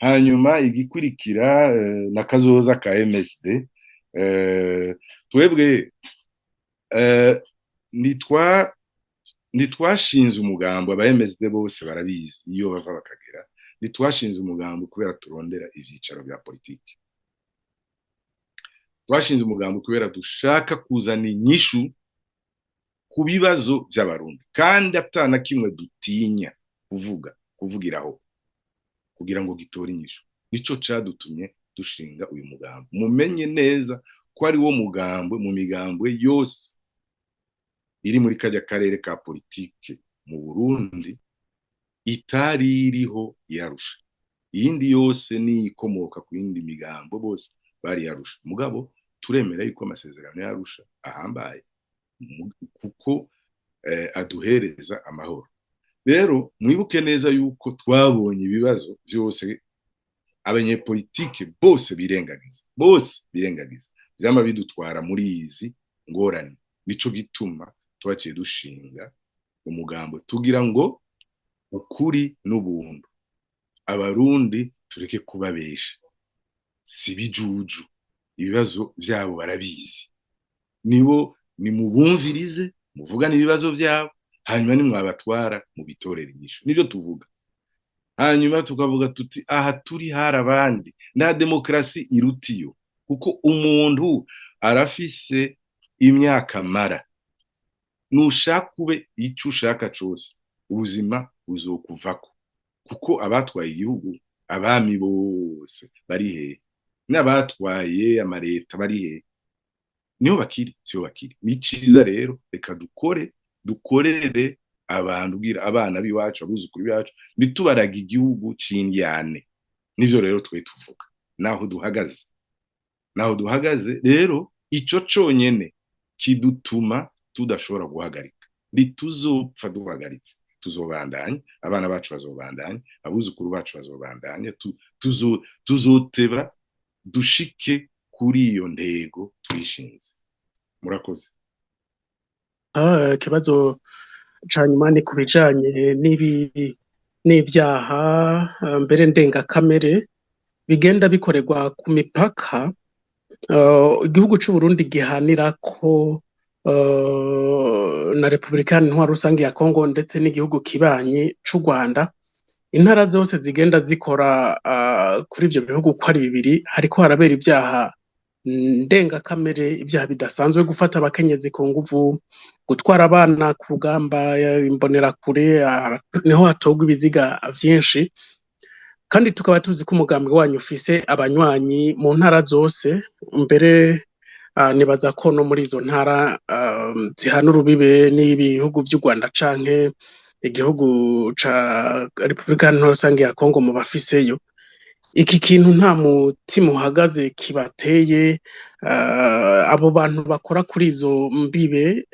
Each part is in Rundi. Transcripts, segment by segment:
Hanyuma igikurikira na kazoza ka MSD, twebwe ntitwashinze umugambo. Aba MSD bose barabizi iyo bava bakagera, ntitwashinze umugambo kubera turondera ivyicaro vya politiki. Twashinze umugambo kubera dushaka kuzana inyishu ku bibazo vy'Abarundi, kandi ata na kimwe dutinya kuvuga, kuvugiraho kugira ngo gitore inyishu. Nico cadutumye dushinga uyu mugambo. Mumenye neza ko ari wo mugambwe mu migambwe yose iri muri karya karere ka politike mu Burundi itari iriho yarusha. Iyindi yose ni ikomoka ku yindi migambo, bose bari yarusha. Mugabo turemera yuko amasezerano yarusha ahambaye kuko aduhereza amahoro. Rero mwibuke neza yuko twabonye ibibazo byose abanyepolitike bose birengagiza, bose birengagiza, vyama bidutwara muri izi ngorane. Nico gituma twaciye dushinga umugambo tugira ngo ukuri n'ubuntu, Abarundi tureke kubabesha, si bijuju, ibibazo vyabo barabizi, nibo nimubumvirize, muvugane ibibazo vyabo, hanyuma nimwabatwara mubitorere inyishu. Nivyo tuvuga. Hanyuma tukavuga tuti aha turi hari abandi, nta demokarasi irutiyo, kuko umuntu arafise imyaka mara, nushaka ube ico ushaka cose, ubuzima buzokuvako, kuko abatwaye igihugu, abami bose bari hehe? N'abatwaye amareta bari hehe? Niho bakiri, siho bakiri. Ni ciza rero, reka dukore, dukorere abantu, bwira abana b'iwacu, abuzukuru bacu, ntitubaraga igihugu c'indyane. Nivyo rero twe tuvuga naho duhagaze, naho duhagaze. Rero ico conyene kidutuma tudashobora guhagarika. Ntituzopfa duhagaritse, tuzobandanya, abana bacu bazobandanya, abuzukuru bacu bazobandanya, tuzoteba dushike kuri iyo ntego twishinze. Murakoze. Ikibazo ca nyuma ni ku bijanye n'ivyaha mbere ndengakamere bigenda bikorerwa ku mipaka igihugu c'u Burundi gihanira ko na Repubulika Intwaro Rusange ya Kongo ndetse n'igihugu kibanyi c'u Rwanda. Intara zose zigenda zikora kuri ivyo bihugu uko ari bibiri, hariko harabera ivyaha ndengakamere, ibyaha bidasanzwe: gufata abakenyezi ku nguvu, gutwara abana ku rugamba, imbonerakure, niho hatorwa ibiziga vyinshi. Kandi tukaba tuzi ko umugambi wanyu ufise abanywanyi mu ntara zose, mbere nibaza ko no muri izo ntara zihana urubibe n'ibihugu vy'u Rwanda canke igihugu ca Repubulika Rusange ya Kongo mu bafiseyo. Iki kintu nta mutima uhagaze kibateye? Abo bantu bakora kuri izo mbibe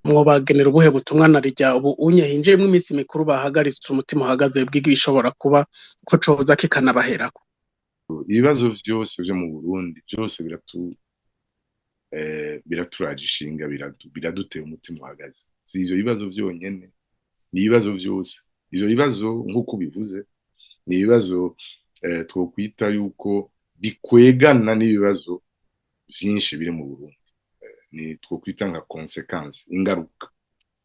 mwobagenera ubuhe butumwa, na rirya ubu unye hinjiyemwo iminsi mikuru bahagaritse umutima uhagaze bw'ibishobora kuba ko coza kikanabaherako? Ibibazo vyose vyo mu Burundi byose biraturaje ishinga, biradutera umutima uhagaze. Si ivyo bibazo vyonyene, ni ibibazo vyose. Ivyo bibazo nk'uko ubivuze ni ibibazo twokwita yuko bikwegana n'ibibazo vyinshi biri mu Burundi, ni twokwita nka conséquence, ingaruka,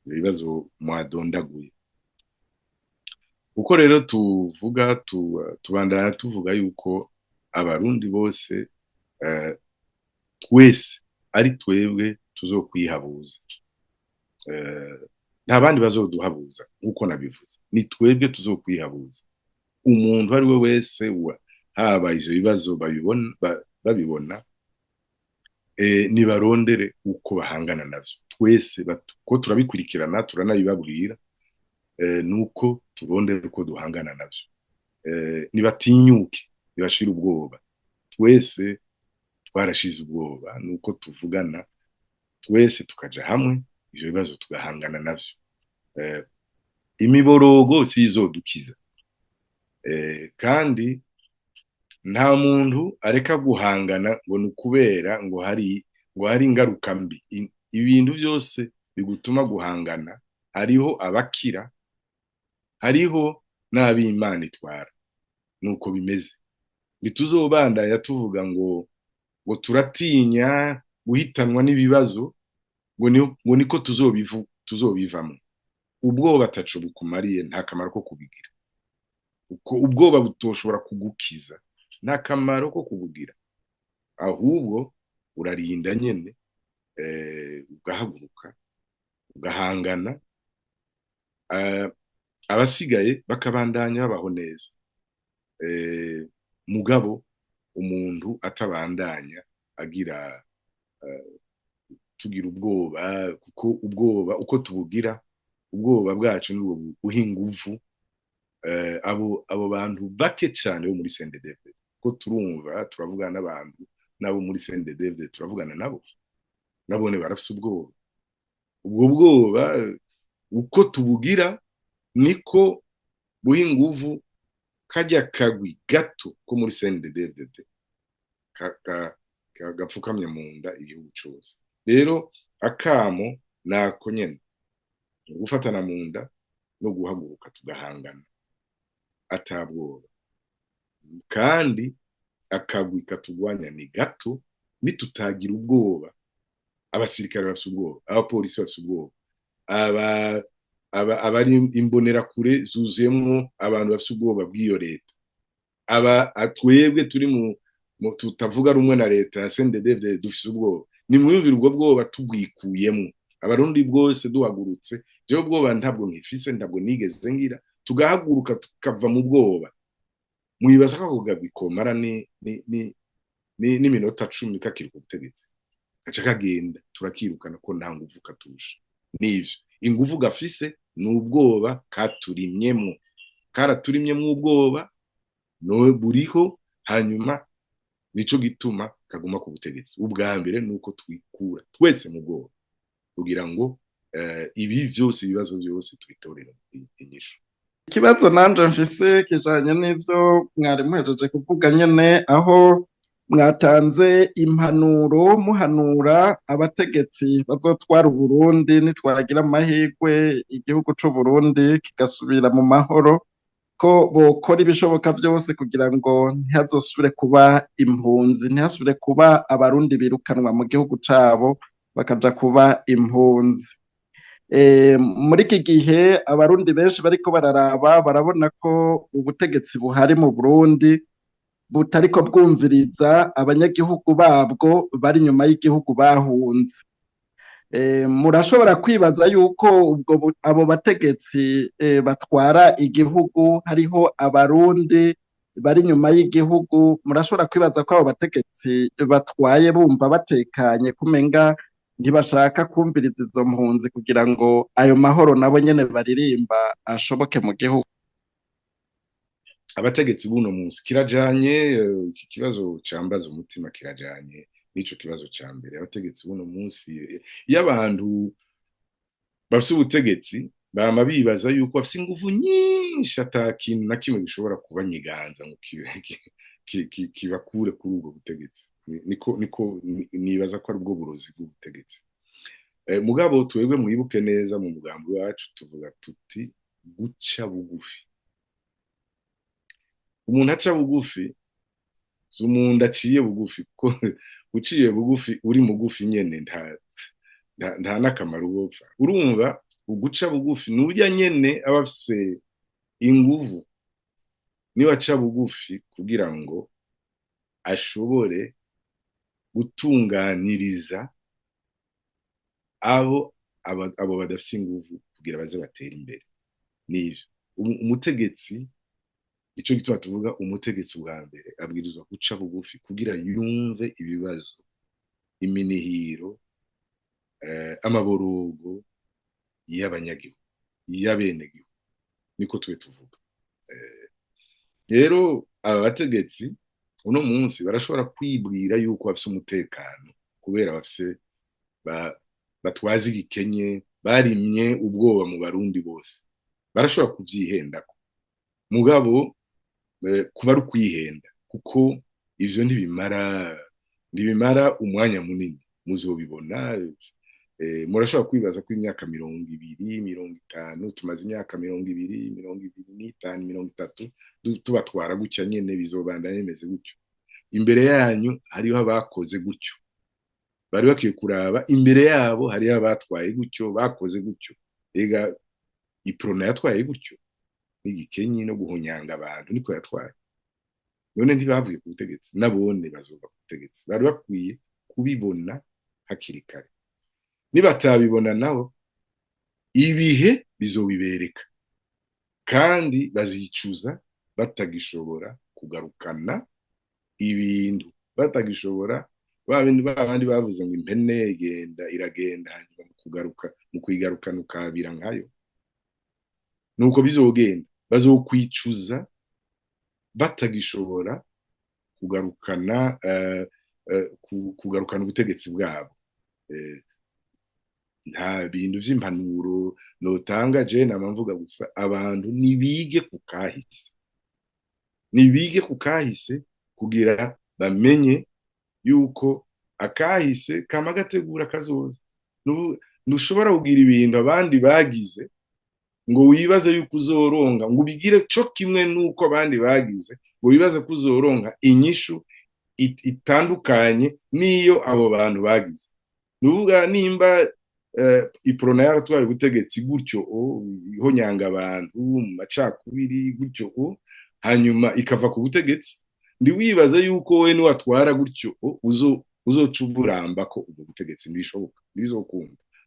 ibibazo mwadondaguye. Kuko rero tuvuga tubandana tuvuga yuko Abarundi bose twese ari twebwe tuzokwihabuza, nta bandi bazoduhabuza. Nk'uko nabivuze, ni twebwe tuzokwihabuza. Umuntu ari we wese, haba ivyo bibazo babibona, nibarondere uko bahangana navyo. Twese ko turabikurikirana, turanabibabwira, nuko turondere uko duhangana navyo. Nibatinyuke, nibashire ubwoba. Twese twarashize ubwoba, nuko tuvugana twese tukaja hamwe, ivyo bibazo tugahangana navyo. Imiborogo sizodukiza, kandi nta muntu areka guhangana ngo ni ukubera ngo hari ingaruka mbi. Ibintu byose bigutuma guhangana, hariho abakira, hariho n'ab'Imana itwara. Nuko bimeze. Ntituzobandanya tuvuga ngo turatinya guhitanwa n'ibibazo, ngo niko tuzobivamo. Ubwoba ataco bukumariye, nta kamaro ko kubigira. Uko ubwoba butoshobora kugukiza, nta kamaro ko kubugira. Ahubwo urarinda nyene, ugahaguruka, ugahangana, abasigaye bakabandanya babaho neza. Mugabo umuntu atabandanya agira tugira ubwoba, kuko ubwoba uko tubugira, ubwoba bwacu nibwo buha inguvu abo bantu bake cyane bo muri CNDD-FDD. Ko turumva, turavugana n'abantu nabo muri CNDD-FDD, turavugana nabo, nabone barafise ubwoba. Ubwo bwoba uko tubugira niko buha inguvu kajya kagwi gato ko muri CNDD-FDD gapfukamye mu nda igihugu cose. Rero akamo nako nyene, gufatana mu nda no guhaguruka tugahangana atabwoba. Kandi akagwi katugwanya ni gato, nitutagira ubwoba. Abasirikare bafise ubwoba, abapolisi bafise ubwoba, abari imbonerakure zuzuyemwo abantu bafise ubwoba bw'iyo leta, aba twebwe turi mu tutavuga rumwe na leta ya CNDD-FDD dufise ubwoba. Nimwiyumvire ubwo bwoba tubwikuyemwo, Abarundi bwose duhagurutse. Jewe ubwoba ntabwo nkifise, ntabwo nigeze ngira. Tugahaguruka tukava mu bwoba, mwibaza ko ako kagwi komara n'iminota 10 kakiri ku butegetsi? Gaca kagenda, turakirukana, ko nta nguvu katusha. Nivyo inguvu gafise ni ubwoba katurimyemwo, karaturimyemwo ubwoba no buriho. Hanyuma nico gituma kaguma ku butegetsi. Ubwa mbere nuko twikura twese mu bwoba, kugira ngo ibi vyose, ibibazo vyose, tubitorere inyishu. Ikibazo nanje mfise kijanye n'ivyo mwari muhejeje kuvuga nyene, aho mwatanze impanuro, muhanura abategetsi bazotwara Uburundi nitwagira amahirwe igihugu c'Uburundi kigasubira mu mahoro, ko bokora ibishoboka vyose kugira ngo ntihazosubire kuba impunzi, ntihasubire kuba Abarundi birukanwa mu gihugu cabo bakaja kuba impunzi. Muri iki gihe Abarundi benshi bariko bararaba, barabona ko ubutegetsi buhari mu Burundi butariko bwumviriza abanyagihugu babwo bari inyuma y'igihugu bahunze. Murashobora kwibaza yuko ubwo abo bategetsi batwara igihugu hariho Abarundi bari inyuma y'igihugu, murashobora kwibaza ko abo bategetsi batwaye bumva batekanye, kumenga ntibashaka kumviriza izo mpunzi kugira ngo ayo mahoro nabo nyene baririmba ashoboke mu gihugu? Abategetsi buno munsi, kirajanye iki kibazo cambaza umutima, kirajanye n'ico kibazo ca mbere. Abategetsi buno munsi, iyo abantu bafise ubutegetsi bama bibaza yuko bafise inguvu nyinshi, ata kintu na kimwe gishobora kubanyiganza ngo kibakure kuri ubwo butegetsi. Niko nibaza ko ari ubwo burozi bw'ubutegetsi. Mugabo twebwe, mwibuke neza, mu mugambi wacu tuvuga tuti guca bugufi. Umuntu aca bugufi si umuntu aciye bugufi, kuko uciye bugufi uri mugufi nyene, nta n'akamaro wopfa. Urumva, uguca bugufi nurya nyene aba afise inguvu, niwe aca bugufi kugira ngo ashobore gutunganiriza abo badafise inguvu kugira baze batere imbere. Nivyo umutegetsi, ico gituma tuvuga umutegetsi ubwa mbere abwirizwa guca bugufi kugira yumve ibibazo, iminihiro, amaborogo y'abanyagihugu, y'abenegihugu. Niko twe tuvuga. Rero aba bategetsi uno munsi barashobora kwibwira yuko bafise umutekano kubera bafise batwaza igikenye, barimye ubwoba mu Barundi bose, barashobora kuvyihendako. Mugabo kuba ari ukwihenda, kuko ivyo ntibimara umwanya munini, muzobibona. Murashobora kwibaza ko imyaka 20, 50, tumaze imyaka 20, 25, 30 tubatwara gutya nyene, bizobandanya bimeze gutyo. Imbere yanyu hariho abakoze gutyo, bari bakwiye kuraba imbere yabo hariho abatwaye gutyo, bakoze gutyo. Ega Iprona yatwaye gutyo n'igikenyi no guhonyanga abantu, niko yatwaye. None ntibavuye ku butegetsi? Nabone bazova ku butegetsi. Bari bakwiye kubibona hakiri kare. Nibatabibona nabo, ibihe bizobibereka kandi bazicuza batagishobora kugarukana ibintu, batagishobora ba bindi, ba bandi bavuze ngo impene igenda iragenda, hanyuma mu kugaruka, mu kuyigarukana ukabira nkayo. Nuko bizogenda, bazokwicuza batagishobora kugarukana kugarukana ubutegetsi bwabo. Nta bintu vy'impanuro notanga je, nama mvuga gusa abantu nibige ku kahise, nibige ku kahise kugira bamenye yuko akahise kama gategura kazoza. Ntushobora kugira ibintu abandi bagize ngo wibaze yuko uzoronka, ngo ubigire co kimwe n'uko abandi bagize, ngo wibaze ko uzoronka inyishu itandukanye n'iyo abo bantu bagize. Nuvuga nimba Iprona yaratwaye ubutegetsi gutyo, ihonyanga abantu mu macakubiri gutyo, hanyuma ikava ku butegetsi, ndiwibaza yuko we niwatwara gutyo uzoca uburamba ko ubwo butegetsi. Ntibishoboka, ntibizokunda.